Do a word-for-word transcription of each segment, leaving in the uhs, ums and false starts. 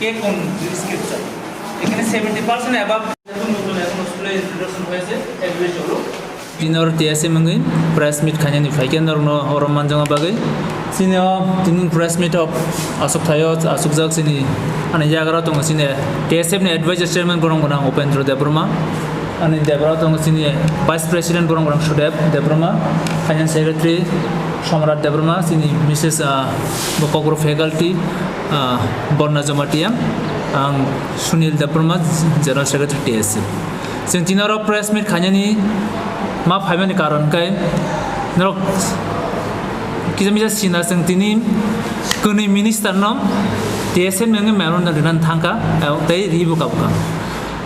কে কোন স্কিল চাই? এখানে সেভেন্টি পার্সেন্ট অ্যাবাভ নতুন নতুন এখনো স্কুলে ইন্ট্রোডাকশন হয়েছে, অ্যাডমিশন হলো। Dinor T S M wngwi press meet khainani phaikhe norokno oro manjakna bagwi. Chini o tini press meet o aswk thaio, aswkjak chini ani yagra tongo chini T S F ni advisor chairman borok gwnang Upendra Debbarma, ani Debra tongo chini vice president borok gwnang Sudev Debbarma, finance secretary Somrat Debbarma, chini Missus, ah, bo Kokborok faculty, ah, Borna Jamatia, ang Sunil Debbarma, general secretary T S F. Chwng tini oro press meet khainani ma phaimani karon khe norok kisa misa sina chwng tini kwnwi minister no T S F ni wngwi memorandum rinani thangkha, tei ribu kabukha.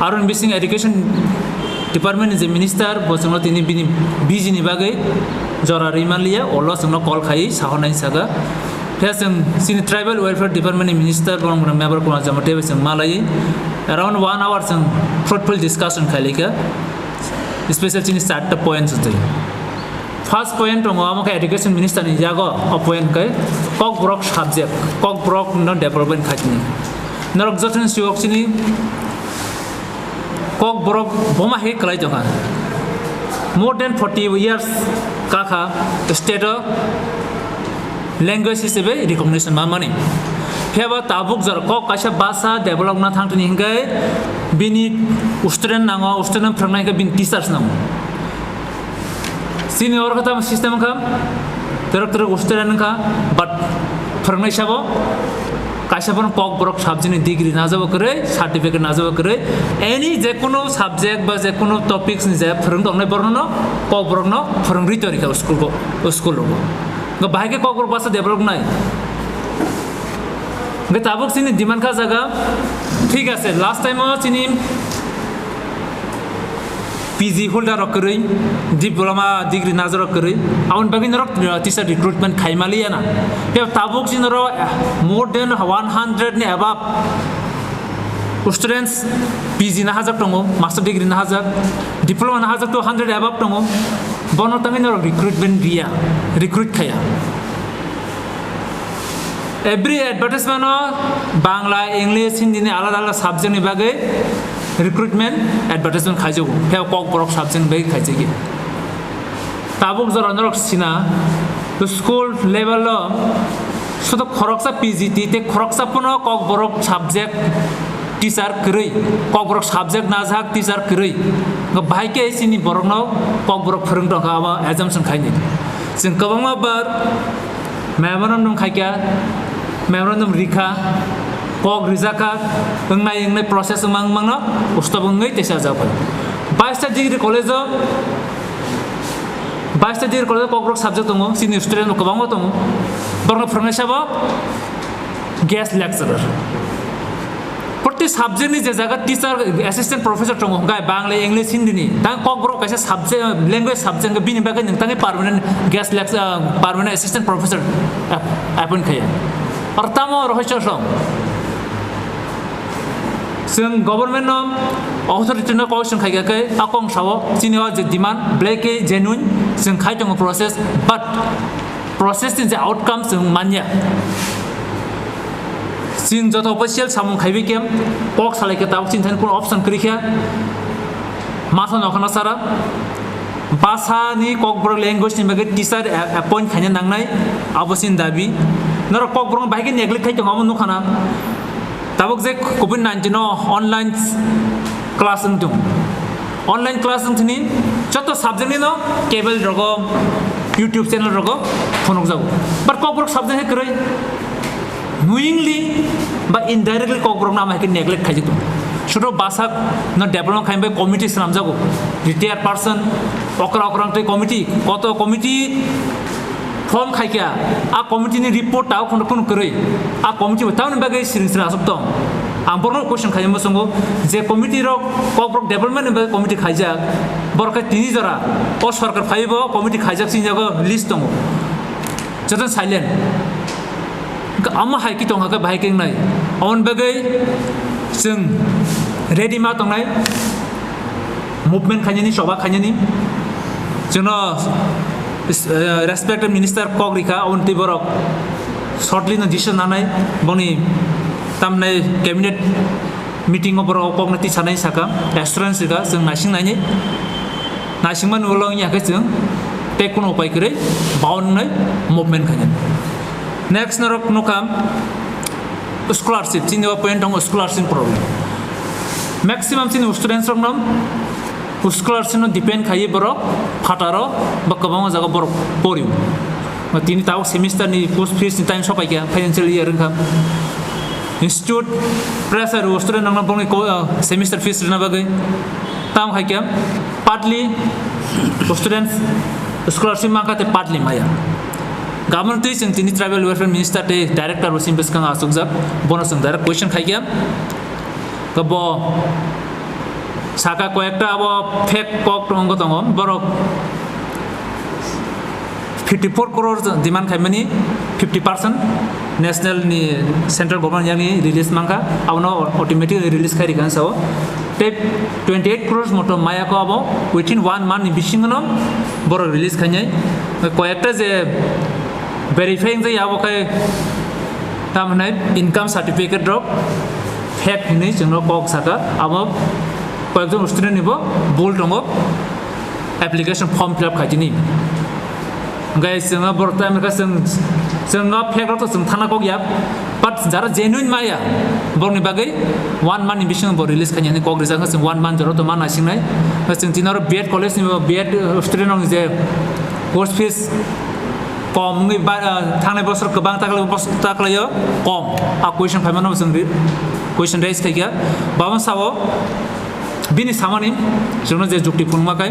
Aroni bising education department ni je minister bo chwngno tini bini biji ni bagwi jora rwi manliya, olo chwngno call khai sahornai saka. Phiya chwng chini tribal welfare department ni minister borok Mevar Kumar Jamatia bai chwng malai around one hour chwng fruitful discussion khailaikha, special chini charta point se twi. First point tongo, amo khe education minister ni yago o point khe Kokborok subject, Kokborok no development khaitini. Norok jotono siwok chini Kokborok boma hai kwlai tongkha. More than forty years kakha state o language hisabe recognition manmani. Phiya ba tabuk jora kok kaisa basa develop na thangtini hinkhe bini student nango, student phwrwngnai hinkhe bini teachers nango. Chini oro khe tamo system wngkha, twrwk twrwk student wngkha, but phwrwngnai sabo kaisa phano Kokborok subject ni degree najabo kwrwi, certificate najabo kwrwi, any je kono subject ba je kono topics ni je phwrwng tongnai borokno Kokborok no phwrwngwi torikha school ko, school rogo. Hwnkhe bahai khe Kokborok basa develop nai. Hwnkhe tabuk chini demand kha jaga, thik ase, last time o chini P G holder rok kwrwi, diploma degree najak rok kwrwi, aboni bagwi norok, uh, teacher recruitment khai maliya na. Phiya tabuk chini oro, uh, more than one hundred ni above students P G nahajak tongo, master degree nahajak, diploma nahajak two hundred above tongo, bono tangwi norok recruitment riya, recruit khaya. Every advertisement o Bangla, English, Hindi ni alada alada subject ni bagwi recruitment advertisement khaijago. Phiya Kokborok subject ni bagwi khaijakya. Tabuk jora norok sina, school level o sudu khoroksa P G T tei khoroksa phano Kokborok subject teacher kwrwi, Kokborok subject najak teacher kwrwi. Bahai khe chini borokno Kokborok phwrwng tongkha, abo assumption khaini. Chwng kwbangma bar memorandum khaikha, memorandum rikha, kok rijakha, wngnai wngnai process wngmang wngmangno stop wngwi teisa japhai. Baista degree college o, baista degree college o Kokborok subject tongo, chini student bo kwbangma tongo. Borokno phwrwngnai sabo guest lecturer. Proti subject ni je jaga teacher, assistant professor tongo, hwnkhe Bangla, English, Hindi ni. Tang Kokborok kaisa subject, language subject, hwnkhe bini bagwi nwng tangwi permanent guest lect-, ah, permanent assistant professor ap-, appoint khaiya. Aro tamo rohoi chosong. Chwng government no, authority no question khaikha khe, a kong sao, chini o je demand, belai khe genuine, chwng khai tongo process, but process ni je outcome chwng manya. Chwng joto official samung khaiwi khe kok salai khe tabuk chini thani kuno option kwrwi khe matha nokha na sara. Basa ni Kokborok language ni bagwi teacher a-, appoint khaina nangnai, abo chini dabi. Norok Kokborok bahai khe neglect khai tongo, amo nukha na. Tabuk je covid nineteen o online class wng tong. Online class wng thini joto subject ni no cable rogo, YouTube channel rogo phunukjago. But Kokborok subject hai kwrwi. Knowingly ba indirectly Kokborok no ama hai khe neglect khaijak tong. Sudu basa no development khaimbai committee swnamjago. Retired person, okra okra tei committee, koto committee form khaikha, a committee ni report tao khunu khunu kwrwi, a committee bo tamoni bagwi siring siring aswk tong. Ang borokno question khaimani bwskango, je committee rok Kokborok development ni bagwi committee khaijak, borok khe tini jora o sorkar phaiwi bo committee khaijak sini jago list tongo, joto silent. Ama hai ki tong hakhe bahai khe wngnai, aboni bagwi chwng ready ma tongnai. Movement khainani, choba khainani. Chwngno, eh, respected minister kok rikha, aboni twi borok shortly no decision nanai, boni Tamni cabinet meeting o borok kokno tisanai saka, assurance rika, chwng naising naini. Naisingmani ulo wngya khe chwng tei kuno upai kwrwi bound wngnai movement khainani. Next norok nukha scholarship, chini o point tongo scholarship problem. Maximum chini students rokno scholarship no depend khaiwi borok phataro ba kwbangma jaga borok porio. Tini tabuk semester ni post fees ni time sopai kha, financial year wngkha. Institute pressure o student rokno bongni ko-, ah, semester fees rwna bagwi. Tamo hai khe partly students scholarship mankha tei partly maya. Gabon twi chwng tini tribal welfare minister tei director bo simi bwskang achukjak, bono chwng direct question khai kha. Bo saka koyekta abo fake kok tongo, tongo. Borok fifty four crore demand khaimani, fifty percent national ni, central government yani release mankha, abono automatically release khai rikha sao. Tei twenty eight crores moto mayako abo within one month ni bisingono borok release khainai. Koyekta je verifying jai abo khai tamhinai income certificate rok fake hinwi chwngno kok saka, abo koyekjon student nibo bul tongo, application form fill up khaitini. Hwnkhe chwngno borok tei America chwng, chwngno fake rok to chwng thana kok ya, but jara genuine maya, borokni bagwi one month ni bisingo bo release khainani kok rijak, chwng one month jora to ma naisingnai. Chwng tini oro B Ed college ni B Ed student rok je course fees kom wngwi ba, ah, thangnai bosor kwbang taklai, bos-, taklaio kom. A question phaimano chwng ri-, question raise khaikha. Babo sao bini samani chwngno je jukti phunukma khai.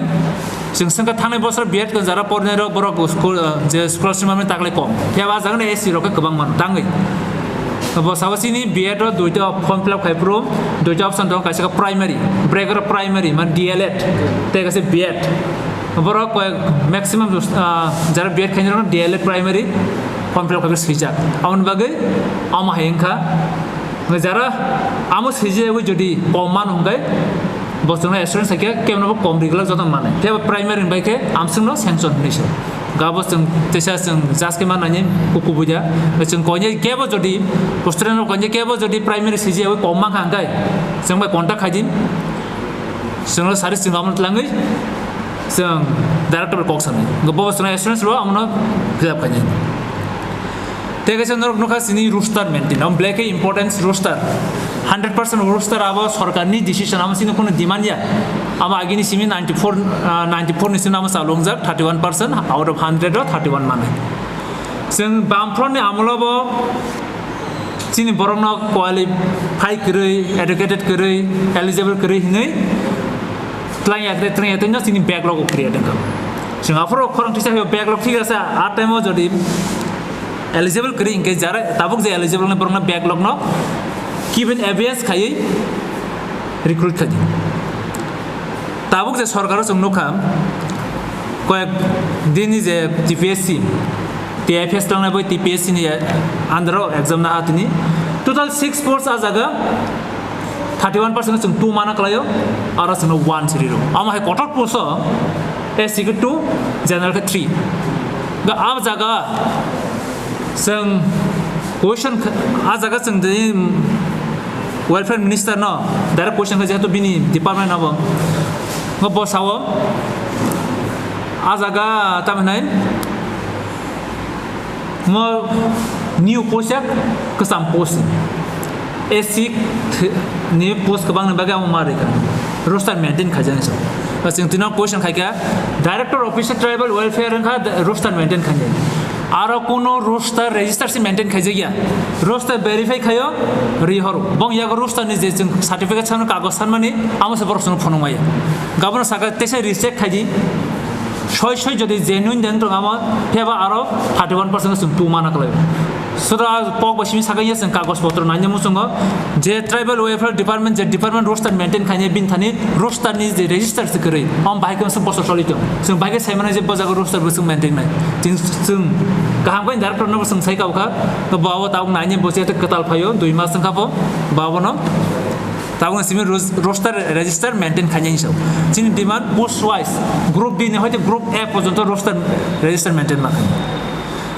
Chwng swngkha thangnai bosor B Ed jara porinairok borok school, ah, je scholarship mamani taklai kom. Phiya ba jagani S C rok khe kwbang mano tangwi. Bo sao chini B Ed o duita form fill up khai phuru, duita option tongo, kaisa khe primary, brekra primary, man D L Ed, tei kaisa B Ed. Borok koi maximum, ah, jara B Ed khainai rok D L Ed primary form fill up khaikhe swijak. Aboni bagwi amo hai wngkha. Jara amo swijagwi jodi kom mano hwnkhe bo chwngno assurance khaikhe kemno bo kom ri glak joto manai. Tei bo primary ni bai khe amswkno sanction hinwi se. Gabo chwng teisa chwng judge khe manani kukubuida. Chwng koinai kebo jodi, student rok koinai kebo jodi primary swijagwi kom mankha hwnkhe chwng bai contact khaidi. Chwngno sari chwng lamano twlangwi chwng director bai kok sanai. Bo chwngno assurance rwo, amono fill up khainai. Tei kaisa norok nukha chini roster maintain, amo belai khe importance roster. Hundred percent roster abo sorkarni decision, amo chini kunu demand ya. Amo agini simi ninety four, ah, ninety four ni simi amo chalungjak, thirty one percent out of hundred o thirty one manai. Chwng Bamfront ni amolo bo chini borokno qualify kwrwi, educated kwrwi, eligible kwrwi hinwi twlang yakre, twlang yakre no chini backlog o create wngkha. Chwng aphuru khorang tisa backlog thik asa, a time o jodi eligible kwrwi hinkhe jara tabuk je eligible ni borokno backlog no kibin abeyance khaiwi recruit khaidi. Tabuk je sorkaro chwng nukha, koyek dini je T P S C, T I F S tongnai bai T P S C ni under o exam na atini total six post a jaga thirty one percent chwng two mana kwlaio, aro chwngno one siri rw. Amo hai kotor post o S C khe two, general khe three. Ga a jaga chwng question kh-, a jaga chwng de welfare minister no direct question khe, jehetu bini department abo. Ngo bo sao a jaga tamhinai mo new post yak kwcham post S C ni post kwbang ni bagwi amo ma rikha, roster maintain khaijani so. Chwng tino question khaikha, director officer tribal welfare wngkha roster maintain khainai. Aro kuno roster register si maintain khaijakya. Roster verify khaio, rihoro. Bong yago roster ni je chwng certificate sanmani, kagoj sanmani, amo se borok chwngno phunukmaya. Gabon saka tesa recheck khaidi. Soi soi jodi genuine den tong amo, pheba aro thirty one percent chwng two mana kwlai. Sura pok bo simi saka ya chwng kagoj potro naina muchungo. Je tribal welfare department, je department roster maintain khainai, bini thani roster ni je register se kwrwi, om bahai khe bosor choli tong. Chwng bahai khe sai mano je bo jaga roster bo chwng maintain nai. Chwng, chwng kaham khe director no bo chwng sai kha, bo abo tabuk naini bo se kwtal phaio, dui mas wngkha bo, bo abono tabuk simi ros-, roster register maintain khainai hinwi sao. Chini demand post wise, group D ni hoite group A porjonto roster register maintain ma khainai.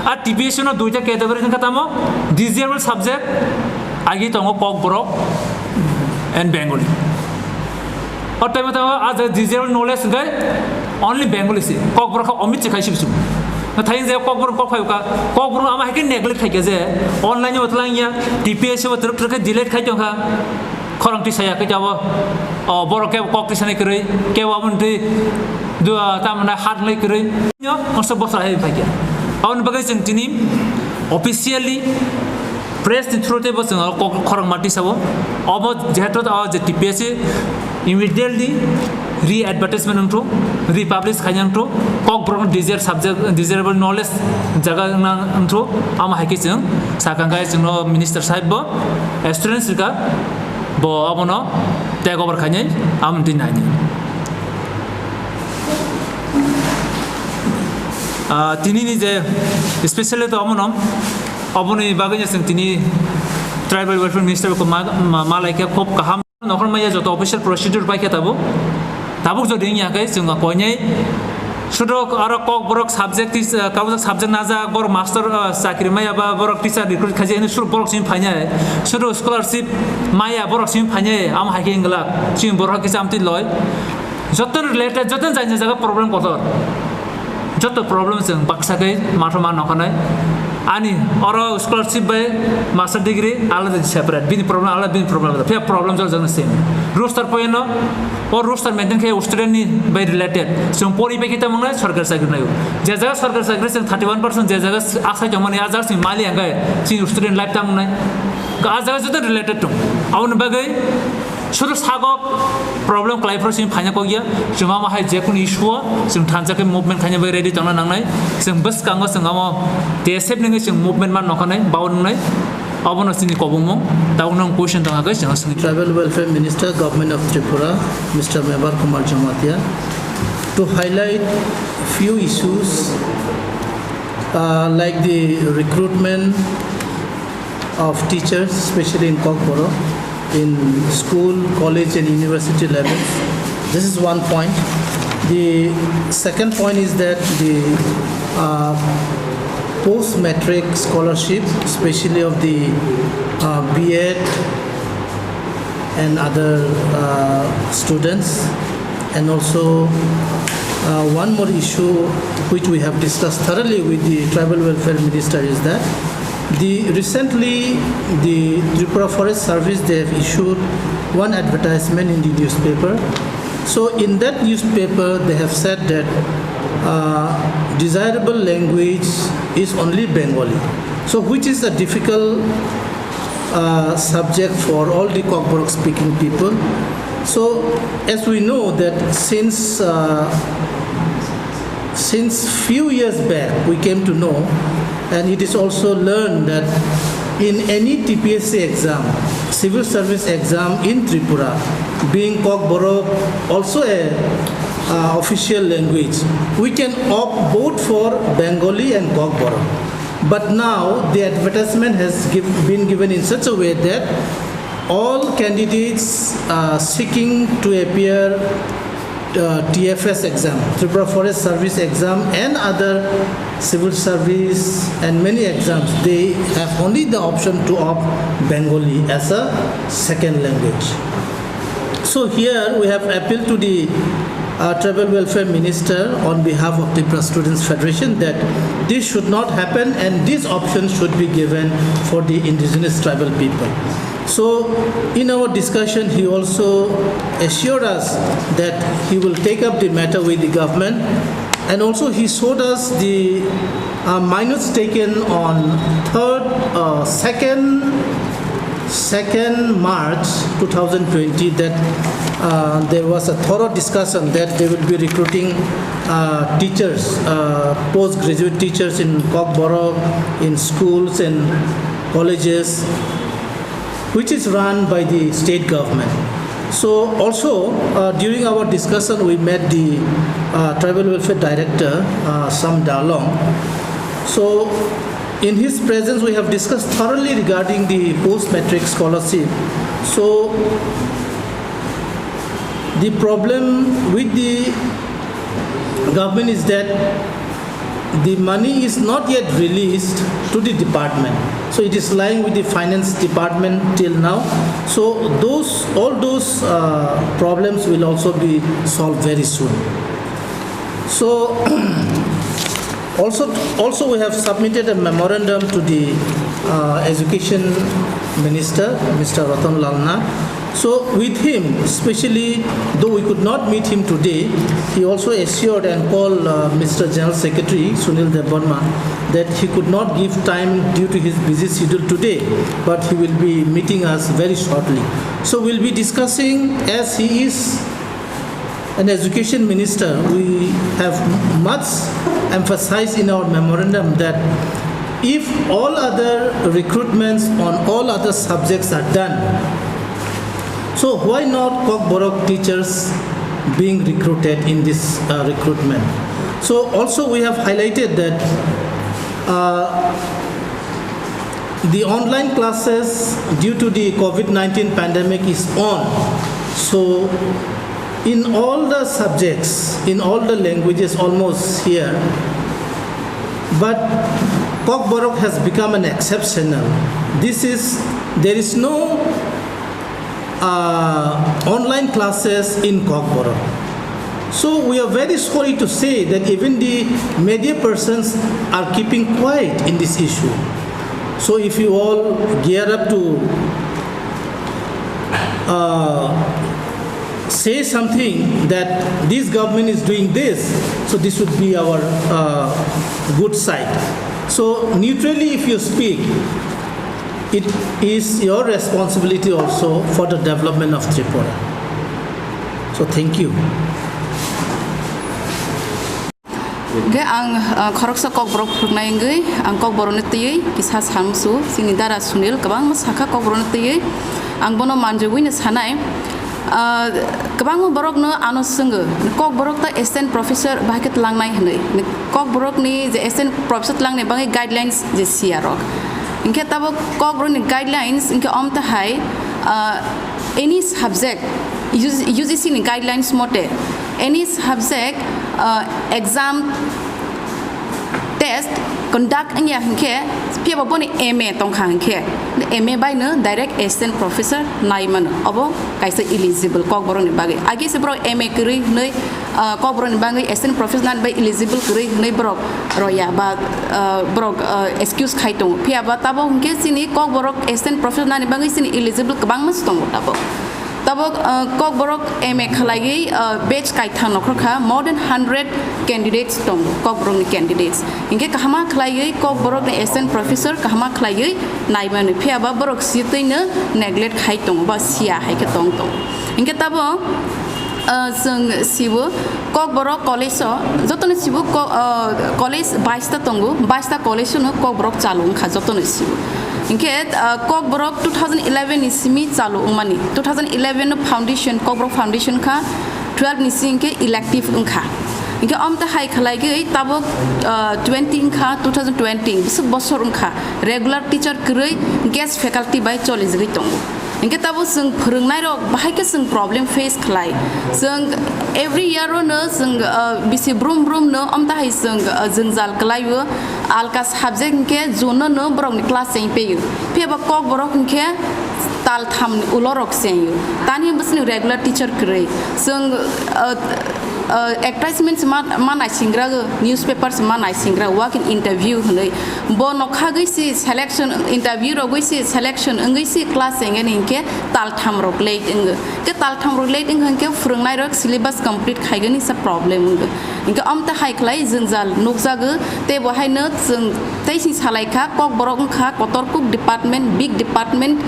Ar T P S C no duita category wngkha tamo, disabled subject, Agi tongo Kokborok and Bengali. O tei mata a je digital knowledge hwnkhe only Bengali se. Kokborok kha omit se khai sibsu. Na thain je Kokborok kok phai ka. Kokborok ama hai khe neglect khai khe je online o tlang ya, T P S o truk truk khe delete khai tong kha. Khorang tisa ya khe jabo. O borok khe kok tisa ni kwrwi, khe wabon twi dua tamna hat lai kwrwi. Yo, konsa bosa hai phai khe. Aboni bagwi chwng tini officially press ni through tei bo chwng kok khorang ma tisa o. Obo jehetu o je T P S C immediately re-advertisement wngthu, republish khaina wngthu, Kokborok digital subject, digital knowledge jaga wngna wngthu, ama hai khe chwng sakang khe chwngno minister sahib bo assurance rika, bo abono take over khainai, amo twi nainai. Ah, tini ni je specially to amono, aboni bagwi chwng tini tribal welfare minister ko ma, ma, ma lai khe khub kaham. Nokhor maya joto official procedure bai khe tabuk. Tabuk jodi wngya khe chwng koinai sudo aro Kokborok subject is, uh, kaujak subject najak borok master, uh, chakri maya ba borok teacher recruit khaji hini sur borok simi phainai. Sudo scholarship maya borok simi phainai am hai khe inglak. Chwng borok kisa amtwi loi. Joto related, joto jani jaga problem kotor. Joto problem chwng baksa khe matha ma nokhanai. Ani oro scholarship bai master degree alada separate. Bini problem alada, bini problem alada. Phiya problem jor jagna same. Roster poyeno, o roster maintain khe student ni bai related. Chwng pori bai kita mangnai sorkar chakri nayo. Je jaga sorkar chakri chwng thirty one percent, je jaga asai jomani a jaga chwng mali angkai chwng student life tang nai. A jaga joto related tong. Aboni bagwi sudu sagok problem khlai phro sini phaina kok ya. Chwng ama hai je kunu issue o chwng thansa khe movement khaina bai ready tongna nangnai. Chwng bwskango chwng amo T S F ni chwng movement man nokhanai, bau nungnai. Abono chini kobongmung. Tabuk nang question tong agwi chwng sini. Tribal Welfare Minister, Government of Tripura, Mister Mebar Kumar Jamatia, to highlight few issues, uh, like the recruitment of teachers, especially in Kokborok, in school, college and university levels. This is one point. The second point is that the, uh, post-matric scholarship, especially of the, uh, B Ed and other, uh, students, and also, uh, one more issue which we have discussed thoroughly with the tribal welfare minister is that the, recently, the Tripura Forest Service, they have issued one advertisement in the newspaper. So in that newspaper, they have said that, uh, desirable language is only Bengali. So which is a difficult, uh, subject for all the Kokborok speaking people. So as we know that since, uh, since few years back, we came to know, and it is also learned that in any T P S C exam, civil service exam in Tripura, being Kokborok also a, uh, official language, we can opt both for Bengali and Kokborok. But now the advertisement has give, been given in such a way that all candidates, uh, seeking to appear, uh, T F S exam, Tripura Forest Service exam, and other civil service and many exams, they have only the option to opt Bengali as a second language. So here we have appealed to the, uh, Tribal Welfare Minister on behalf of the Tripura Students Federation that this should not happen and this option should be given for the indigenous tribal people. So, in our discussion, he also assured us that he will take up the matter with the government, and also he showed us the, uh, minutes taken on third, uh, second, second March two thousand twenty, that, uh, there was a thorough discussion that they will be recruiting, uh, teachers, uh, postgraduate teachers in Kokborok, in schools and colleges, which is run by the state government. So also, uh, during our discussion, we met the, uh, Tribal Welfare Director, uh, Sam Dalong. So in his presence, we have discussed thoroughly regarding the post-matric scholarship. So the problem with the government is that The money is not yet released to the department. So it is lying with the finance department till now. So those, all those, uh, problems will also be solved very soon. So also, also we have submitted a memorandum to the, uh, education minister, Mister Ratan Lal Nath. So with him, especially though we could not meet him today, he also assured and called, uh, Mister General Secretary Sunil Debbarma that he could not give time due to his busy schedule today, but he will be meeting us very shortly. So we'll be discussing, as he is an education minister, we have much emphasized in our memorandum that if all other recruitments on all other subjects are done, so why not Kokborok teachers being recruited in this, uh, recruitment? So also we have highlighted that, uh, the online classes due to the COVID nineteen pandemic is on. So in all the subjects, in all the languages almost here, but Kokborok has become an exceptional. This is, there is no, uh, online classes in Kokborok. So we are very sorry to say that even the media persons are keeping quiet in this issue. So if you all gear up to, uh, say something that this government is doing this, so this would be our, uh, good side. So neutrally, if you speak, it is your responsibility also for the development of Tripura. So thank you. Hingke ang, ah, khoroksa Kokborok phwrwknai wngwi ang Kokborokno twiwi kisa samsu, chini dara Sunil kwbangma sakha Kokborokno twiwi, ang bono manjagwino sanai. Ah, kwbangma borokno ano swngo, Kokborok ta assistant professor bahai khe tlangnai hwnwi, Kokborokni je assistant professor tlangnai bagwi guidelines je siya rok. Hingke tabok Kokborokni guidelines hingke omtahai, ah, any subject, U G C ni guidelines mote, any subject, ah, exam, test conduct wngya hwnkhe, phiya bo boni M A tongkha hwnkhe, M A bai no direct assistant professor nai mano, obo kaisa eligible Kokborokni bagwi. Agi se borok M A kwrwi hwnwi, ah, Kokborokni bagwi assistant professor nani bai eligible kwrwi hwnwi borok roya ba, ah, borok, ah, excuse khai tongo. Phiya ba tabok hwnkhe chini Kokborok assistant professor nani bagwi chini eligible kwbangma se tongo tabok. Tabok, ah, Kokborok M A khlaiwi, ah, batch kaitham nongkhorkha, more than hundred candidates tongo, Kokborokni candidates. Hinkhe kahama khlaiwi Kokborokni assistant professor kahama khlaiwi naimani, phiya ba borok sitwino neglect khai tongo ba siya hai khe tong tongo. Hinkhe tabok, ah, chwng sibo Kokborok college o, jotono sibo ko-, ah, college baista tongo, baista college no Kokborok chalu wngkha jotono sibo. Hinkhe, ah, Kokborok two thousand eleven ni simi chalu wngmani. Two thousand eleven no foundation, Kokborok foundation kha, twelve ni simi hinkhe elective wngkha. Hinkhe omte hai khlaigwi tabok, ah, twenty wngkha, two thousand twenty, bwswk bosor wngkha, regular teacher kwrwi guest faculty bai cholijagwi tongo. Hinkhe tabok chwng phwrwngnairok bahai khe chwng problem face khlai. Chwng every year o no chwng, ah, bisi brum brum no omte hai chwng, ah, jwngjal kwlaio. Alka subject hinkhe June no borokni class chengpeio. Phiya ba Kokborok hinkhe tal thamni ulo rok chengio. Tani bwswkni regular teacher kwrwi. Chwng, ah, ah, advertisement se ma, ma naisingra, newspaper se ma naisingra, walk in interview hwnwi. Bo nokhagwi se selection, interview rogwi se selection wngwi se class chengani hinkhe tal tham rok late wngo. Khe tal tham rok late wngkha hinkhe phwrwngnairok syllabus complete khaigani se problem wngo. Hinkhe omte hai khlai jwngjal nukjago, tei bo haino chwng tei sing salai kha, Kokborok wngkha kotor kuk department, big department,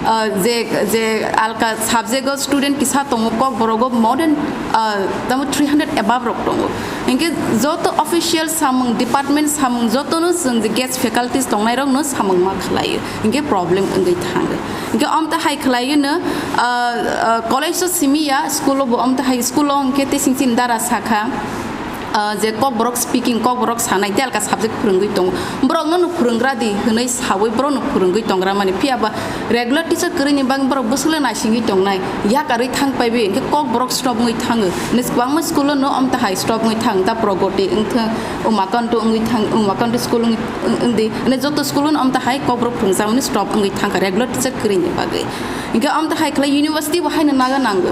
ah, je, je alka subject o student kisa tongo, Kokborok o more than, ah, tamo three hundred above rok tongo. Hinkhe joto official samung, department samung jotono chwng je guest faculties tongnairokno samung ma khlaio, hinkhe problem wngwi thango. Hinkhe omte hai khlaiwi no, ah, ah, college o simi ya, school o bo omte hai, school o hinkhe tei sing sini dara sakha, Ah, je Kokborok speaking, Kokborok sanai, telka subject phwrwngwi tongo. Borokno no phwrwngra di hwnwi sawi borokno phwrwngwi tongra mani. Phiya ba regular teacher kwrwini bagwi borok bwswkle naisingwi tongnai. Yakarwi thang paibi, hwnkhe Kokborok stop wngwi thango. Hwnwi kwbangma school-o no omtahai stop wngwi thang, ta Pragoti wngthang, Umakanto wngwi thang, Umakanto school wngwi, wng-, wngdi. Hwnwi joto school-o no omtahai Kokborok phwrwngjakmani stop wngwi thangkha regular teacher kwrwini bagwi. Hwnkhe omtahai khlai university bo haino naga nango.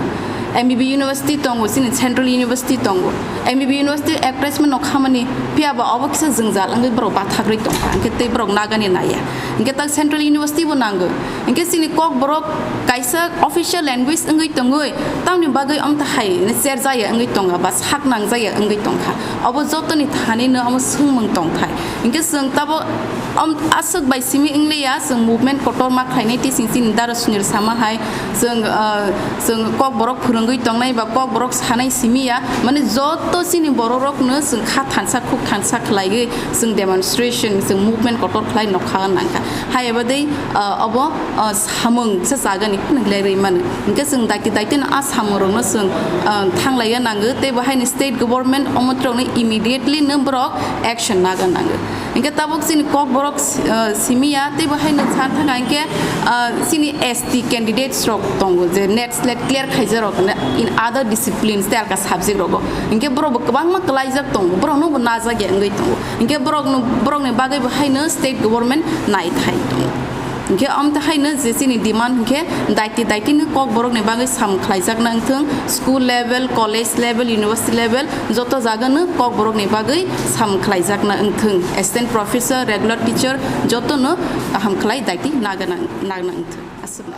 M B B University tongo, chini Central University tongo. M B B University advertisement no khamani, phiya ba obo kisa jwngjal wngwi borok bathakrwi tongkha, hwnkhe tei borok nagani naiya. Hwnkhe tak Central University bo nango. Hwnkhe chini Kokborok kaisa official language wngwi tongwi, tamni bagwi omtahai cherjaya wngwi tongkha ba sak nangjaya wngwi tongkha. Obo jotoni thani no omo swngmung tongthai. Hwnkhe chwng tabok Om, aswk bai simi wngliya, chwng movement kotorma khlainai, tei chwng chini dara Sunil sama hai, chwng, ah, chwng Kokborok phwrwngwi tongnai ba Kokborok sanai simi ya, mane joto chini bororokno chwng kha thansa khuk thansa khlaiwi chwng demonstration, chwng movement kotor khlai nokha nangkha. Hai eba dei, ah, obo, ah, samung se chagani phunuk lerwi mano. Hwnkhe chwng daiti daiti no a samungrokno chwng, ah, thanglaiya nango, tei bo haino state government omotrokno immediately no borok action naga nango. Hingke tabuk chini Kokborok, ah, simi ya, tei bo haino san thangka hingke, ah, chini S T candidates rok tongo, je NET SLET clear khaijak rok in other disciplines tei alka subject rogo. Hingke borok bo kwbangma kwlaijak tongo, borok no bo najak ya wngwi tongo. Hingke borok no, borok ni bagwi bo haino state government naithai tongo. Hingke amtwi haino je chini demand hingke daiti daiti no Kokborok ni bagwi sam khlaijakna wngthung, school level, college level, university level, joto jaga no Kokborok ni bagwi sam khlaijakna wngthung. Assistant professor, regular teacher joto no kaham khlai daiti nagana, nagna wngthung. Aswk no.